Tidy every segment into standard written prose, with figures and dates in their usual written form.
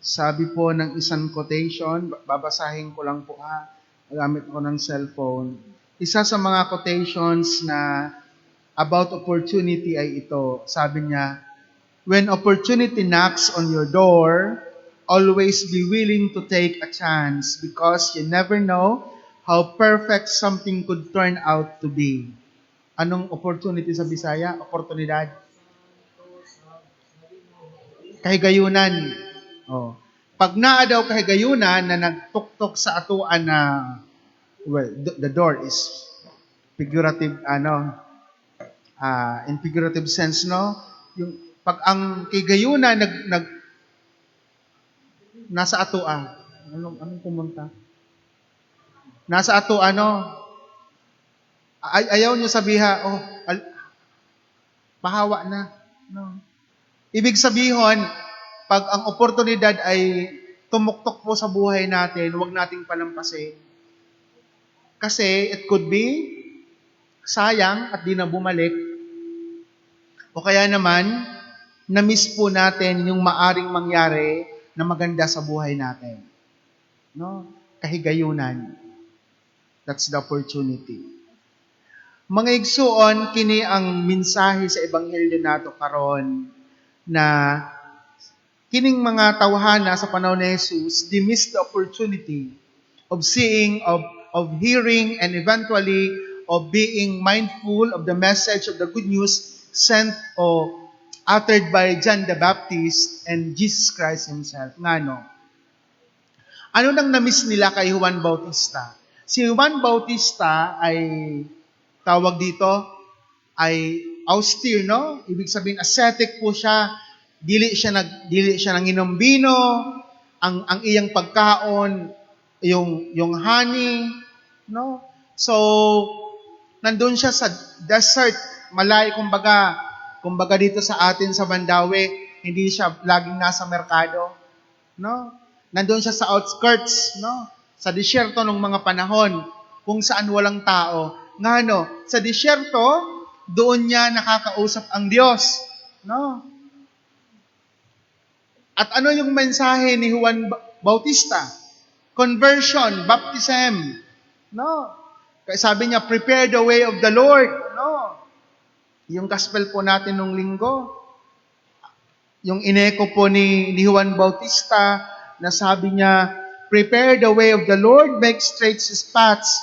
Sabi po ng isang quotation, babasahin ko lang po ha, gamit ako ng cellphone. Isa sa mga quotations na about opportunity ay ito. Sabi niya, "When opportunity knocks on your door, always be willing to take a chance because you never know how perfect something could turn out to be." Anong opportunity sa Bisaya? Oportunidad. Kahigayunan. Oh. Pag naa daw kahigayunan na nagtuktok sa atoan na, well, the door is figurative, ano, in figurative sense, no? Yung pag ang kahigayunan nag nag nasa atoa, anong pumunta? Nasa ato ano, ay, ayaw nyo sabiha, "Oh, pahawa na." No. Ibig sabihin, pag ang oportunidad ay tumuktok po sa buhay natin, huwag nating palampasin. Kasi it could be sayang at di na bumalik. O kaya naman, na-miss po natin yung maaring mangyari na maganda sa buhay natin. No? Kahigayunan. That's the opportunity. Mga igsuon, kini ang mensahe sa ebanghelyo nato karon na kining mga tawhana sa panahon ni Jesus, they missed the opportunity of seeing, of hearing, and eventually of being mindful of the message of the good news sent o uttered by John the Baptist and Jesus Christ himself. Ngano? Ano nang na-miss nila kay Juan Bautista? Si Juan Bautista ay tawag dito ay austere, no? Ibig sabihin, ascetic po siya. Dili siya nanginom bino, ang iyang pagkaon yung honey, no? So nandun siya sa desert, malayo kumbaga dito sa atin sa Mandaue, hindi siya laging nasa merkado, no? Nandun siya sa outskirts, no? Sa disyerto ng mga panahon kung saan walang tao. Ngano, sa disyerto, doon niya nakakausap ang Diyos, no? At ano yung mensahe ni Juan Bautista? Conversion, baptism. No? Kaya sabi niya, "Prepare the way of the Lord." No? Yung gospel po natin nung linggo, yung ineko po ni Juan Bautista, na sabi niya, "Prepare the way of the Lord, make straight His paths."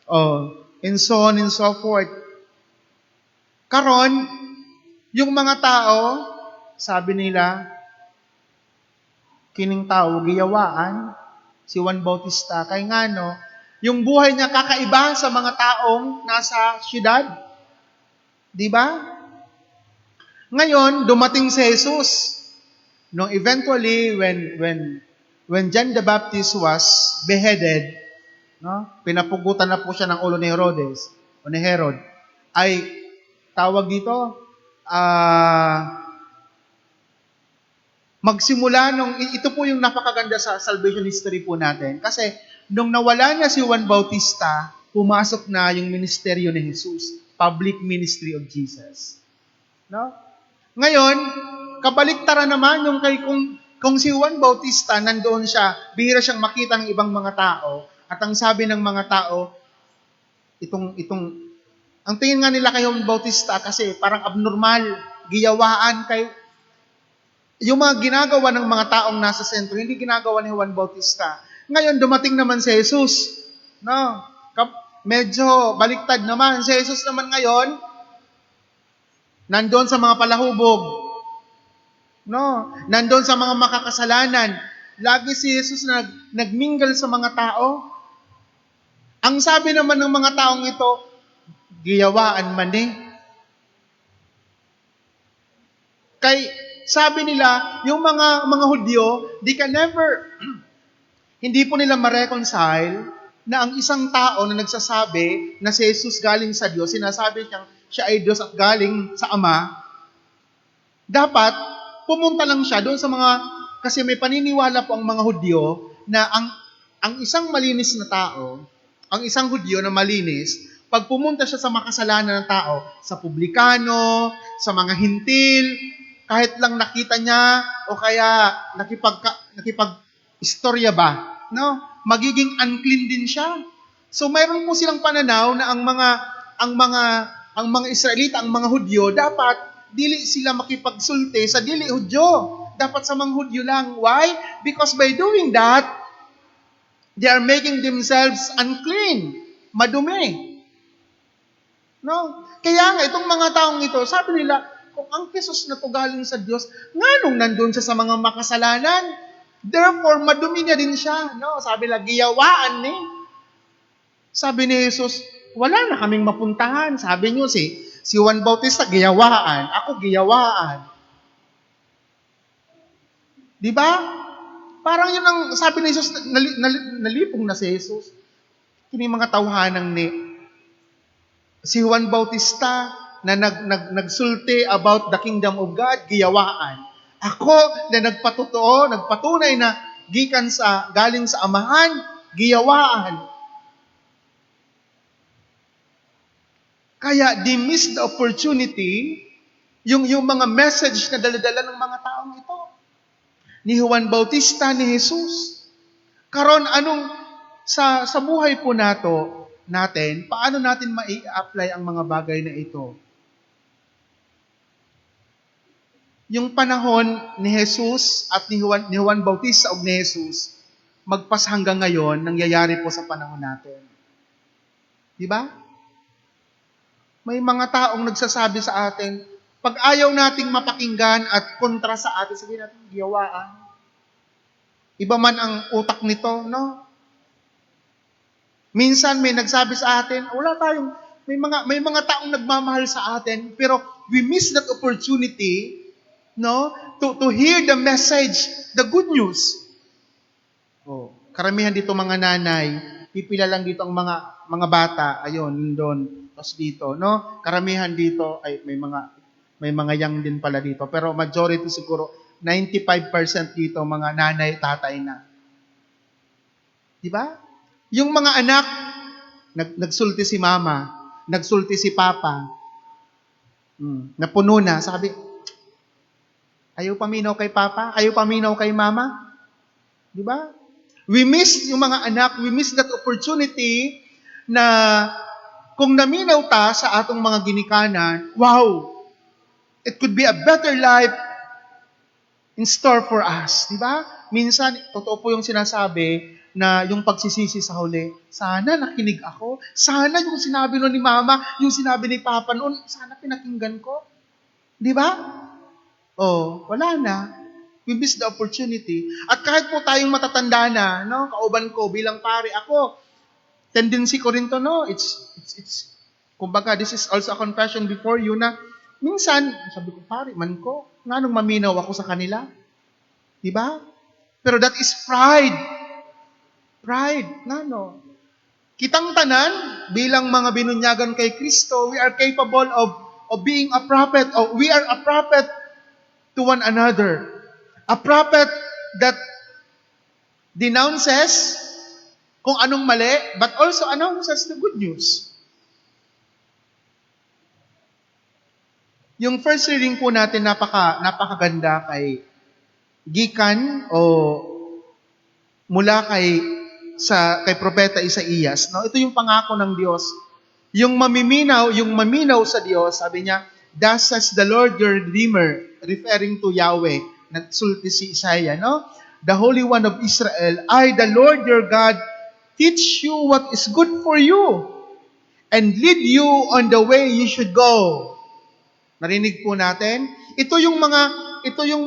Oh, and so on and so forth. Karon, yung mga tao, sabi nila, "Kining tao, giyawaan, si Juan Bautista, kay ngano, yung buhay niya kakaiba sa mga taong nasa syudad." Di ba? Ngayon, dumating si Jesus. No, eventually, when John the Baptist was beheaded, no, pinapugutan na po siya ng ulo ni Herodes, o ni Herod, ay tawag dito, magsimula nung, ito po yung napakaganda sa salvation history po natin. Kasi nung nawala na si Juan Bautista, pumasok na yung ministeryo ni Jesus, public ministry of Jesus. No? Ngayon, kabaliktaran naman yung kay kung si Juan Bautista nandoon siya, bihira siyang makita ng ibang mga tao, at ang sabi ng mga tao, itong ang tingin nga nila kay Juan Bautista kasi parang abnormal, giyawaan kay yung mga ginagawa ng mga taong nasa sentro, hindi ginagawa ni Juan Bautista. Ngayon, dumating naman si Jesus. No? Medyo baliktad naman. Si Jesus naman ngayon, nandun sa mga palahubog. No? Nandun sa mga makakasalanan. Lagi si Jesus nagmingle sa mga tao. Ang sabi naman ng mga taong ito, "Giyawaan man eh." Kay sabi nila, yung mga Hudyo, they can never, hindi po nila ma-reconcile na ang isang tao na nagsasabi na si Jesus galing sa Diyos, sinasabi niyang siya ay Diyos at galing sa Ama, dapat pumunta lang siya doon sa mga, kasi may paniniwala po ang mga Hudyo na ang isang malinis na tao, ang isang Hudyo na malinis, pag pumunta siya sa makasalanan ng tao, sa publikano, sa mga Hentil, Kahit lang nakita niya o kaya nakipag istorya ba, no? Magiging unclean din siya. So mayroon po silang pananaw na ang mga Israelita, ang mga Hudyo, dapat dili sila makipagsulti sa dili Hudyo. Dapat sa mga Hudyo lang. Why? Because by doing that, they are making themselves unclean, madumi. No? Kaya nga, itong mga taong ito, sabi nila, kung ang Jesus na to galing sa Diyos, nganong nandun siya sa mga makasalanan? Therefore, madumi niya din siya. No? Sabi nila, giyawaan ni. Sabi ni Jesus, wala na kaming mapuntahan. Sabi niyo, si Juan Bautista, giyawaan. Ako, giyawaan. Di ba? Parang yun ang sabi ni Jesus, nalipong na si Jesus. Kini mga tawhanang ni si Juan Bautista na nagsulti about the kingdom of God, giyawaan. Ako na nagpatotoo, nagpatunay na gikan sa galing sa Amahan, giyawaan. Kaya they missed the opportunity, yung mga message na dala-dala ng mga taong ito. Ni Juan Bautista, ni Jesus. Karon, anong sa buhay po natin, paano natin mai-apply ang mga bagay na ito? Yung panahon ni Jesus at ni Juan Bautista o ni Jesus, magpas hanggang ngayon, nangyayari po sa panahon natin. Di ba? May mga taong nagsasabi sa atin, pag ayaw nating mapakinggan at kontra sa atin, sabihin natin, giyawaan. Iba man ang utak nito, no? Minsan may nagsabi sa atin, wala tayong, may mga taong nagmamahal sa atin, pero we miss that opportunity, no, to hear the message, the good news. Oh, karamihan dito mga nanay, pipila lang dito ang mga bata, ayun, doon, tapos dito, no? Karamihan dito ay may mga young din pala dito, pero majority siguro 95% dito mga nanay, tatay na. Di ba? Yung mga anak, nagsulti si mama, nagsulti si papa, napuno na, sabi, ayaw paminaw kay papa, ayaw paminaw kay mama. Di ba? We miss yung mga anak, we miss that opportunity na kung naminaw ta sa atong mga ginikanan, wow, it could be a better life in store for us. Di ba? Minsan, totoo po yung sinasabi na yung pagsisisi sa huli, sana nakinig ako, sana yung sinabi noon ni mama, yung sinabi ni papa noon, sana pinakinggan ko. Di ba? Oh, wala na. We missed the opportunity. At kahit po tayong matatanda na, no, kauban ko bilang pare, ako, tendency ko rin to, no, it's, kumbaga, this is also a confession before you na, minsan, sabi ko, pare, man ko, nganong maminaw ako sa kanila? Di ba? Pero that is pride. Pride. Ngano? Kitang tanan, bilang mga binunyagan kay Kristo, we are capable of being a prophet, or we are a prophet to one another. A prophet that denounces kung anong mali, but also announces the good news. Yung first reading po natin, napakaganda kay gikan o mula kay Propeta Isaías, no? Ito yung pangako ng Diyos. Yung maminaw sa Diyos, sabi niya, "Thus says the Lord your Redeemer," referring to Yahweh. Nagsulti si Isaiah, no? "The Holy One of Israel, I, the Lord your God, teach you what is good for you and lead you on the way you should go." Narinig po natin? Ito yung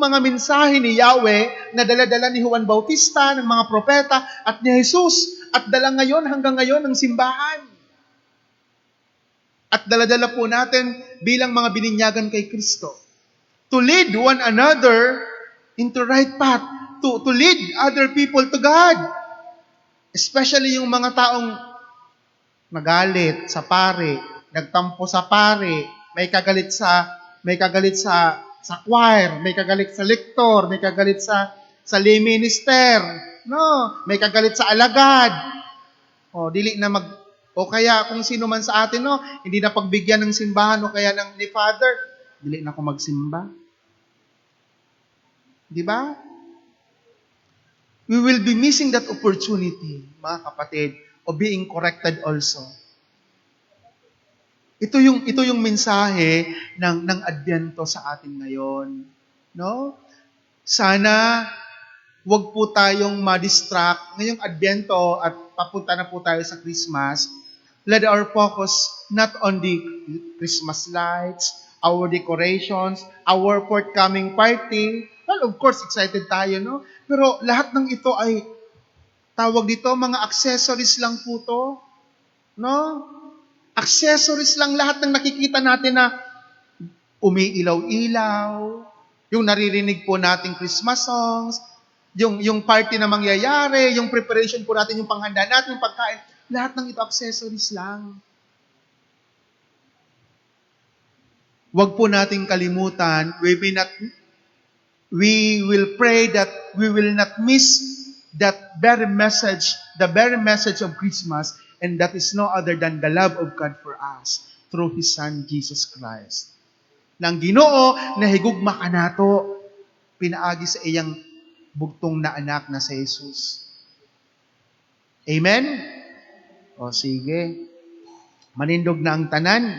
mga mensahe ni Yahweh na dala-dala ni Juan Bautista, ng mga propeta at ni Jesus at dala ngayon hanggang ngayon ng simbahan. At dala-dala po natin bilang mga bininyagan kay Kristo. To lead one another into right path. To lead other people to God. Especially yung mga taong nagalit sa pare, nagtampo sa pare, may kagalit sa choir, may kagalit sa lector, may kagalit sa lay minister, no, may kagalit sa alagad. O dili na mag o kaya kung sino man sa atin, no, hindi na pagbigyan ng simbahan o kaya ng ni Father, dili na ako magsimba. Di ba? We will be missing that opportunity, mga kapatid, of being corrected also. Ito yung mensahe ng Adbyento sa atin ngayon. No? Sana wag po tayong ma-distract ngayong Adbyento at papunta na po tayo sa Christmas. Let our focus not on the Christmas lights, our decorations, our forthcoming party. Well, of course, excited tayo, no? Pero lahat ng ito ay, tawag dito, mga accessories lang po to. No? Accessories lang lahat ng nakikita natin na umiilaw-ilaw, yung naririnig po nating Christmas songs, yung party na mangyayari, yung preparation po natin, yung panghanda natin, yung pagkain, lahat ng ito accessories lang. Huwag po nating kalimutan, we may not, we will pray that we will not miss that very message, the very message of Christmas, and that is no other than the love of God for us through His Son, Jesus Christ. Nang Ginoo, nahigugma kanato, pinaagi sa iyang bugtong na anak na si Jesus. Amen? O sige. Manindog na ang tanan.